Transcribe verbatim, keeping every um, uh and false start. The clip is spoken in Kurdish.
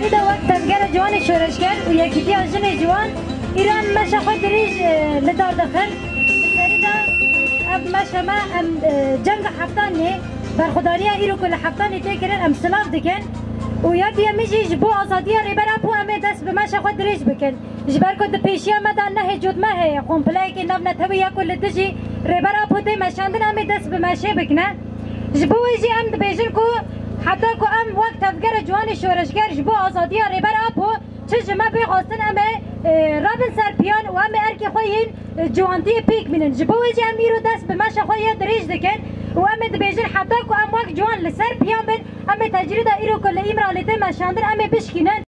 Îro de wek tevgera ciwanê şoreşger û yekîtiya jinê ciwan, îro em meşa xwe dirêj, e, li dar dixin. Li serî de ev meşe me, em, e, cenga Heftanê, berxwedariya îro ku li Heftanê tê kirin, em silav dikin. Û ya duyemî jî ji bo azadiya Rêber Apo em ê dest bi meşa xwe dirêj bikin. Ji ber ku di pêşiya me de nehê cotme heye, komployekê navnetewî ya ku li dijî Rêber Apo tê meşandin, em ê dest bi meşê bikine. Ji bo wê jî em dibêjin ku heta ku em wek tevgera ciwanê şoreşger ji bo azadiya Rêber Apo çi ji me bê xwestin, em ê, e, rabin ser piyan û em ê erkê xwe yên, e, ciwantiyê pêk bînin. Ji bo wê jî em îro dest bi meşa xwe ya dirêj dikin û em ê dibêjin heta ku em wek ciwan li ser piyan bin, em ê tecrîda îro ku li Îmralê tê meşandin, em ê bişkînin.